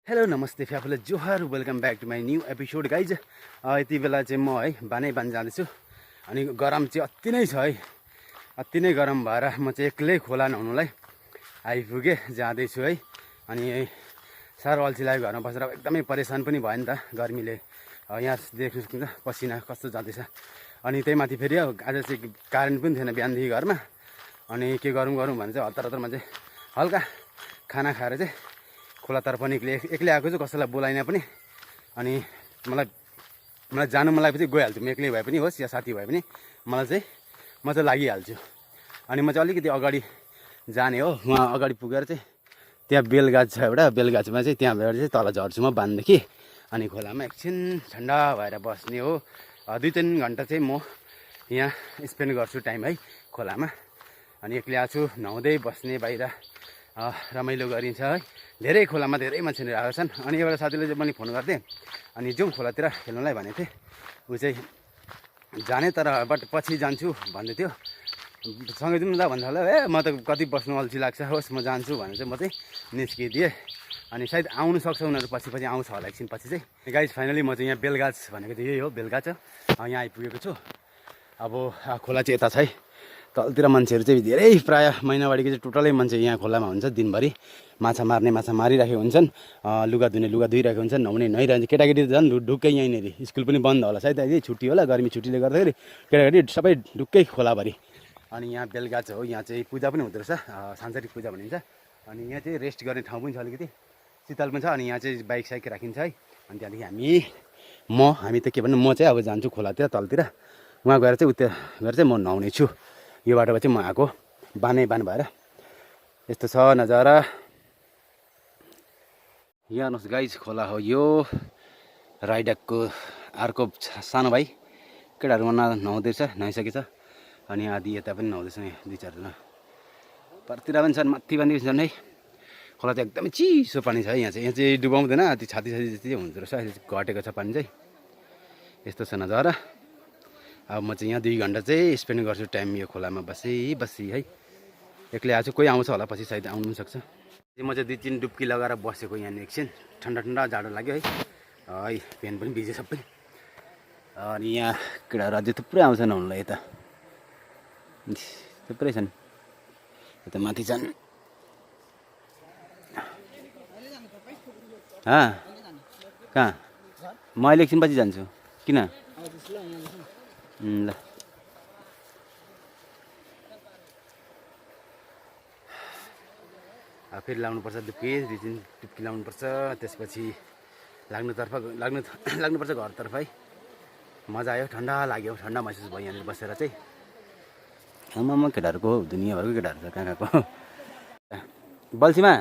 Hello नमस्ते फ्याफुले जोहार welcome back to my new episode guys. यति बेला चाहिँ म है बान जाँदैछु अनि गरम चाहिँ अति नै छ है, अति नै गरम भएर म चाहिँ एक्लै खोला नुहाउनुलाई आइपुगेँ जाँदैछु है। अनि साह्रो अल्छी लाग्यो घरमा बसेर, एकदमै परेशान पनि भयो नि त गर्मीले। यहाँ देख्नु सक्नुहुन्छ पसिना कस्तो जाँदैछ। अनि त्यही माथि फेरि आज चाहिँ कारेन्ट पनि थिएन बिहानदेखि घरमा। अनि के गरौँ भने चाहिँ हतार हतारमा चाहिँ हल्का खाना खाएर चाहिँ खोलातर्फ एक्लै आएको छु, कसैलाई बोलाइन पनि। अनि मलाई जानु मन लागेपछि गइहाल्छु, म एक्लै भए पनि होस् या साथी भए पनि म चाहिँ लागिहाल्छु। अनि म चाहिँ अलिकति अगाडि जाने हो, वहाँ अगाडि पुगेर चाहिँ त्यहाँ बेलगाछ छ एउटा, बेलगाछमा चाहिँ त्यहाँ भएर चाहिँ तल झर्छु म बाँधदेखि। अनि खोलामा एकछिन ठन्डा भएर बस्ने हो। 2-3 घन्टा चाहिँ म यहाँ स्पेन्ड गर्छु टाइम है खोलामा। अनि एक्लै आएको छु, नुहाउँदै बस्ने, बाहिर रमाइलो गरिन्छ है। धेरै खोलामा धेरै मान्छेहरू आएको छन्। अनि एउटा साथीले चाहिँ मैले फोन गर्थेँ, अनि जाउँ खोलातिर खेल्नुलाई भनेको थिएँ। ऊ चाहिँ जाने तर बट पछि जान्छु भन्दै थियो। सँगै जाउँ न त भन्दा होला। म त कति बस्नु अल्छी लाग्छ, होस् म जान्छु भनेर चाहिँ म चाहिँ निस्किदिएँ। अनि सायद आउनु सक्छ उनीहरू, पछि आउँछ होला एकछिन पछि चाहिँ। गाइज फाइनली म चाहिँ यहाँ बेलगाछ भनेको चाहिँ यही हो, बेलगाछ यहाँ आइपुगेको छु। अब खोला चाहिँ यता छ है, तलतिर मान्छेहरू चाहिँ धेरै, प्रायः महिनावारीको चाहिँ टोटलै मान्छे यहाँ खोलामा हुन्छ। दिनभरि माछा मार्ने, माछा मारिराखेको हुन्छन्, लुगा धुने लुगा धुइरहेको हुन्छन्, नुहाउने नुहाइरहन्छ। केटाकेटी झन् ढुक्कै यहीँनिर, स्कुल पनि बन्द होला सायद, यही छुट्टी होला, गर्मी छुट्टीले गर्दाखेरि केटाकेटी सबै ढुक्कै खोलाभरि। अनि यहाँ बेलगाछ हो, यहाँ चाहिँ पूजा पनि हुँदो रहेछ, सांसारिक पूजा भनिन्छ। अनि यहाँ चाहिँ रेस्ट गर्ने ठाउँ पनि छ, अलिकति शीतल पनि छ। अनि यहाँ चाहिँ बाइक साइक राखिन्छ है। अनि त्यहाँदेखि हामी त के भन्नु, म चाहिँ अब जान्छु खोलातिर, तलतिर उहाँ गएर चाहिँ उता गएर चाहिँ म नुहाउने छु। यो बाटोमा चाहिँ म आएको बान भएर। यस्तो छ नजारा। यहाँ हेर्नुहोस् गाइज, खोला हो यो, राइडकको अर्को सानो भाइ केटाहरू नुहाउँदैछ, नुहाइसकेछ। अनि आधी यता पनि नुहाउँदैछ, 2-4 जना परतिर पनि छन्, माथि पनि छन् है। खोला चाहिँ एकदमै चिसो पानी छ है। यहाँ चाहिँ डुबाउँदैन, त्यो छाती जति हुँदो रहेछ, अहिले घटेको छ पानी चाहिँ। यस्तो छ नजारा। अब म चाहिँ यहाँ 2 घन्टा चाहिँ स्पेन्ड गर्छु टाइम यो खोलामा बसी है। एक्लै आएको छु, कोही आउँछ होला पछि, सायद आउनु पनि सक्छ। म चाहिँ 2-3 डुब्की लगाएर बसेको यहाँनिर एकछिन, ठन्डा जाडो लाग्यो है। पेन पनि भिज्यो सबै। अनि यहाँ केटाहरू अझै थुप्रै आउँछ नुहाउनुलाई, यता थुप्रै छन्, यता माथि छन्। कहाँ? म अहिले एकछिन पछि जान्छु। किन? ल फेरि लाग्नुपर्छ डुब्की, 2-3 डुब्की लाउनुपर्छ, त्यसपछि लाग्नुपर्छ घरतर्फ है। मजा आयो, ठन्डा लाग्यो, ठन्डा महसुस भयो यहाँनिर बसेर चाहिँ। आमामा केटाहरूको दुनियाँभरको केटाहरू छ, कहाँ कहाँको। बल्छीमा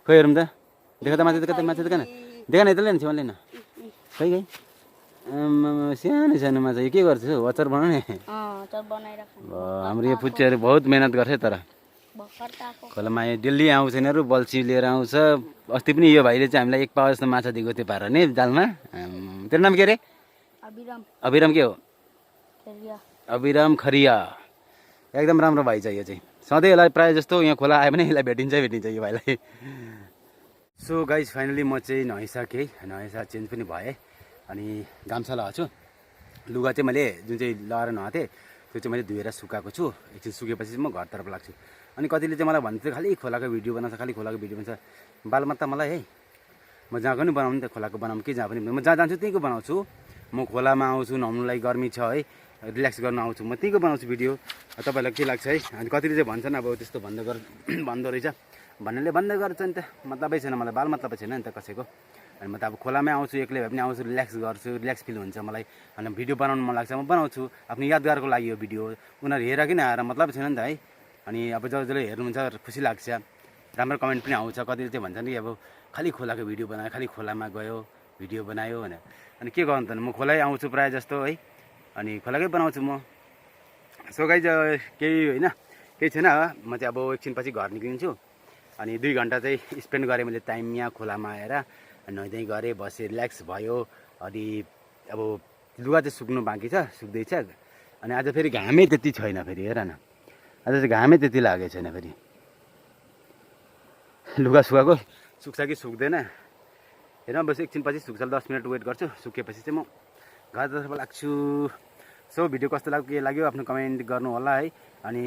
खोइ हेरौँ त, देखा त माथि, माथि त कहाँ देखा न, यता छेउमा लिन खै सानो माछा। यो के गर्छ हौ, अचार बनाउने? हाम्रो यो पुच्चीहरू बहुत मेहनत गर्छ तर खोलामा डेली आउँछ यिनीहरू, बल्छी लिएर आउँछ। अस्ति पनि यो भाइले चाहिँ हामीलाई 1 पावा जस्तो माछा दिएको थियो पार नि जालमा। तेरो नाम के अरे? अभिराम के हो? अभिराम खरिया। एकदम राम्रो भाइ छ यो चाहिँ, सधैँ यसलाई प्रायः जस्तो यहाँ खोला आयो भने यसलाई भेटिन्छ यो भाइलाई। सो गाइज फाइनली म चाहिँ नुहाइसकेँ, चेन्ज पनि भएँ। अनि गामछा लगाएको छु। लुगा चाहिँ मैले जुन चाहिँ लगाएर नुहाएको थिएँ त्यो चाहिँ मैले धुएर सुकाएको छु। एकछिन सुकेपछि चाहिँ म घरतर्फ लाग्छु। अनि कतिले चाहिँ मलाई भन्थ्यो खालि खोलाको भिडियो बनाउँछ, खालि खोलाको भिडियो बनाउँछ। बालमा त मलाई है, म जहाँको पनि बनाउनु, त खोलाको बनाउनु कि जहाँ पनि, म जहाँ जान्छु त्यहीँको बनाउँछु। म खोलामा आउँछु नुहाउनुलाई, गर्मी छ है, रिल्याक्स गर्न आउँछु, म त्यहीँको बनाउँछु भिडियो। तपाईँलाई के लाग्छ है? अनि कतिले चाहिँ भन्छन् अब त्यस्तो भन्दो रहेछ, भन्नेले भन्दै गर्छ नि त, मतलबै छैन मलाई, बाल मतलबै छैन नि त कसैको। अनि म त अब खोलामै आउँछु, एक्लै भए पनि आउँछु, रिल्याक्स गर्छु, रिल्याक्स फिल हुन्छ मलाई। अनि भिडियो बनाउनु मन लाग्छ, म बनाउँछु आफ्नो यादगारको लागि यो भिडियो। उनीहरू हेर किन आएर मतलब छैन नि त है। अनि अब जसले हेर्नुहुन्छ खुसी लाग्छ, राम्रो कमेन्ट पनि आउँछ। कतिले चाहिँ भन्छन् कि अब खालि खोलाको भिडियो बनायो, खालि खोलामा गयो भिडियो बनायो भनेर। अनि के गर्नु त, म खोलै आउँछु प्रायः जस्तो है, अनि खोलाकै बनाउँछु म। सो गाइज केही होइन, केही छैन। म चाहिँ अब एकछिन पछि घर निक्लिन्छु। अनि 2 घन्टा चाहिँ स्पेन्ड गरेँ मैले टाइम यहाँ खोलामा आएर, नुहाइधुवाइ गरेँ, बसेँ, रिल्याक्स भयो। अनि अब लुगा चाहिँ सुक्नु बाँकी छ, सुक्दैछ। अनि आज फेरि घामै त्यति छैन, फेरि हेर न, आज चाहिँ घामै त्यति लागेको छैन। फेरि लुगा सुकाएको सुक्छ कि सुक्दैन हेर्न बस एकछिनपछि सुक्छ 10 मिनट वेट गर्छु सुकेपछि चाहिँ म घरतर्फ लाग्छु सो भिडियो कस्तो लाग्यो के लाग्यो आफ्नो कमेन्ट गर्नु होला है अनि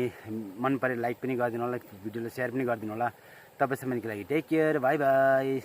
मन परे लाइक पनि गरिदिनु होला भिडियोलाई सेयर पनि गरिदिनु होला तपाईसम्मको लागि टेक केयर बाई बाई